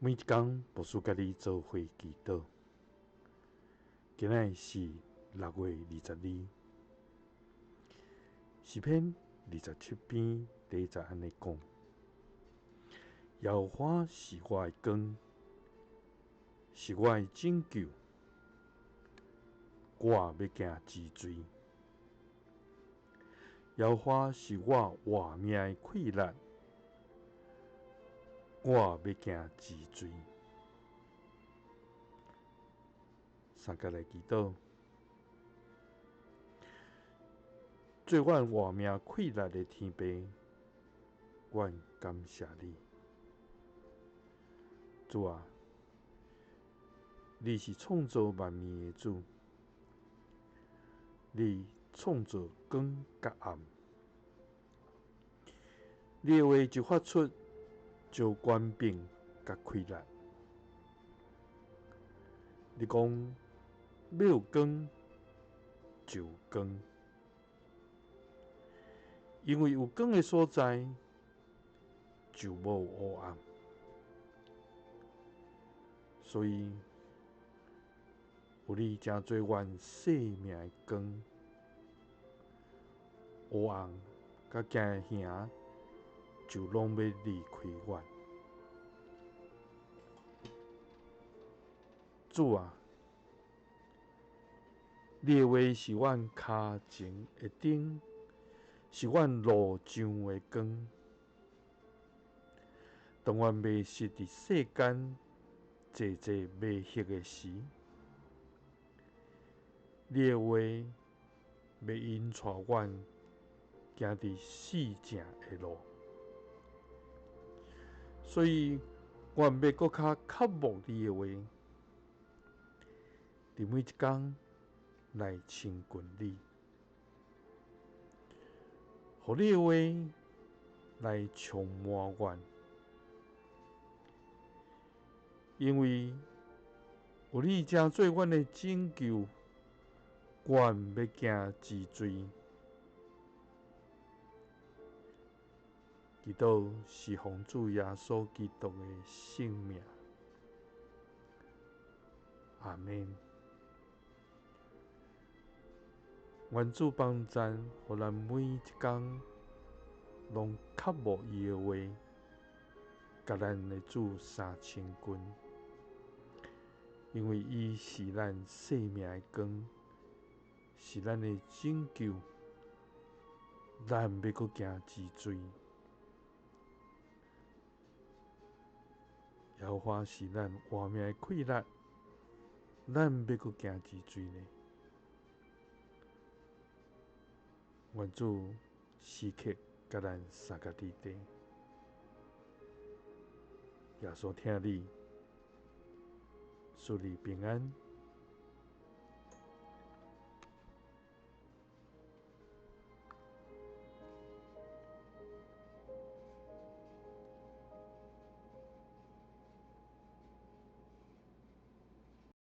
每一工，牧師佮你做伙祈禱。今仔日是6月22，詩篇27篇第一節按呢講：耶和華是我的光，是我的拯救，我欲行之罪。耶和華是我活命的氣力，我欲行之罪。三个來祈禱，做阮活命氣力的天父，阮感謝你，主啊，你是創造萬物的主，你創造光佮暗，你的話就發出，就權柄佮氣力。你講欲有光就有光，因為有光的所在就無黑暗，所以有你成做阮生命的光，黑暗佮驚嚇就攏欲離開阮。主啊，你的話是阮跤前的燈，是阮路上的光。當阮迷失佇世間濟濟迷惑的時，你的話欲引帶阮行佇四正的路。所以，阮欲閣較渴慕你的話，佇每一工來親近你，予你的話來充滿阮，因為有你成做阮的拯救，阮欲行之罪。祈禱是奉主耶穌基督的聖名，阿們。願主幫贊，予咱每一工攏渴慕伊的話，佮咱的主相親近，因為伊是咱生命的光，是咱的拯救，咱欲閣行之罪。耶和華是咱活命的氣力，咱欲閣行之罪呢？願主時刻佮咱相佮佇底，耶穌疼你，賜你平安。